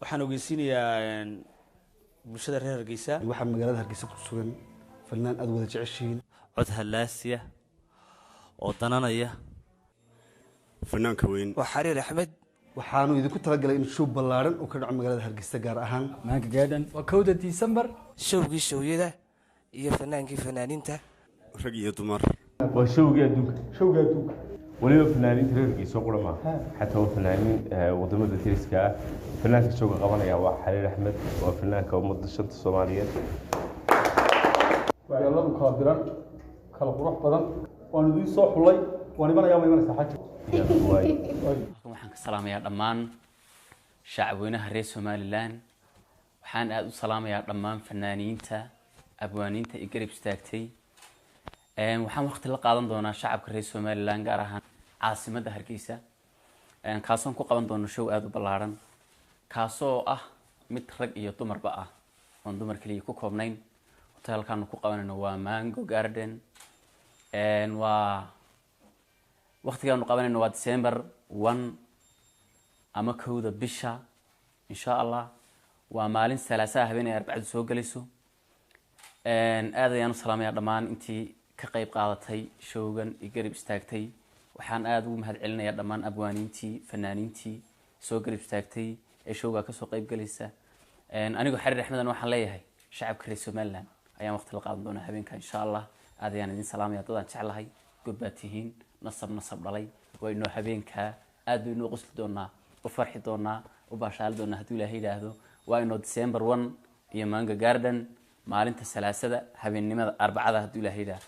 Waxaan ogeysiinayaa bulshada reer Hargeysa. Waxaa magaalada Hargeysa ku sugan fanaan aad wada jeceshihiin. Cod hallaasiya oo dananaya. Fanaanka weyn. Waa Xariir Axmed. Waxaanu idinku talagalay in show ballaaran uu ka dhaco magaalada Hargeysa, gaar ahaan Mango Garden. Waa 1-da December. Showgii showyada iyo fanaankii fanaaniinta. Rag iyo dumar. Waa showgii adduunka. Showga adduunka. Weliba fanaaniinta reer Hargeysa qura maaha, xataa waa fanaaniin wadamada deriska ah. Fanaanka showga qabanaya waa Xariir Axmed, waa fanaanka ummadda shanta Soomaaliyeed. Waxyeeladu kala diran, kala qurux badan waan idiin soo xulay. Waan imanayaa, ma imanaysaa, xaji? Halkan waxaan ka salaamayaa dhammaan shacabweynaha reer Somaliland. Waxaan aada u salaamayaa dhammaan fanaaniinta, abwaaniinta i garab istaagtay. Waxaan waqti la qaadan doonaa shacabka reer Somaliland, gaar ahaan caasimadda Hargeysa, kaasoon ku qaban doono show aada u ballaaran, kaasoo ah mid rag iyo dumarba ah, oon dumar keliya ku koobnayn. Hotelkaanu ku qabanayno waa Mango Garden. Waa waqtigaanu qabanayno waa December 1 ama 1-da bisha, insha Allah. Waa maalin Salaasaha, habeen ay Arbacadu soo gelayso. Aad ayaan u salaamayaa dhammaan intii ka qayb qaadatay showgan iyo garab istaagtay. Waxaan aada ugu mahad celinayaa dhammaan abwaaniintii, fanaaniintii soo garab istaagtay ee showgaa kasoo qayb galaysa. Anigoo Xariir Axmedan waxaan leeyahay shacabka reer Somaliland ayaan waqti la qaadan doonaa habeenka, insha Allah. Aad ayaan idin salaamaya, dadaan jeclahay, god baad tihiin, nasab nasab dhalay. Waa inoo habeenkaa, aad baynu u qosli doonaa, u farxi doonaa, u baashaali doonaa hadduu Ilaahay yidhaahdo. Waa inoo December 1 iyo Mango Garden, maalinta Salaasada, habeennimada Arbacada, hadduu Ilaahay yidhaahdo.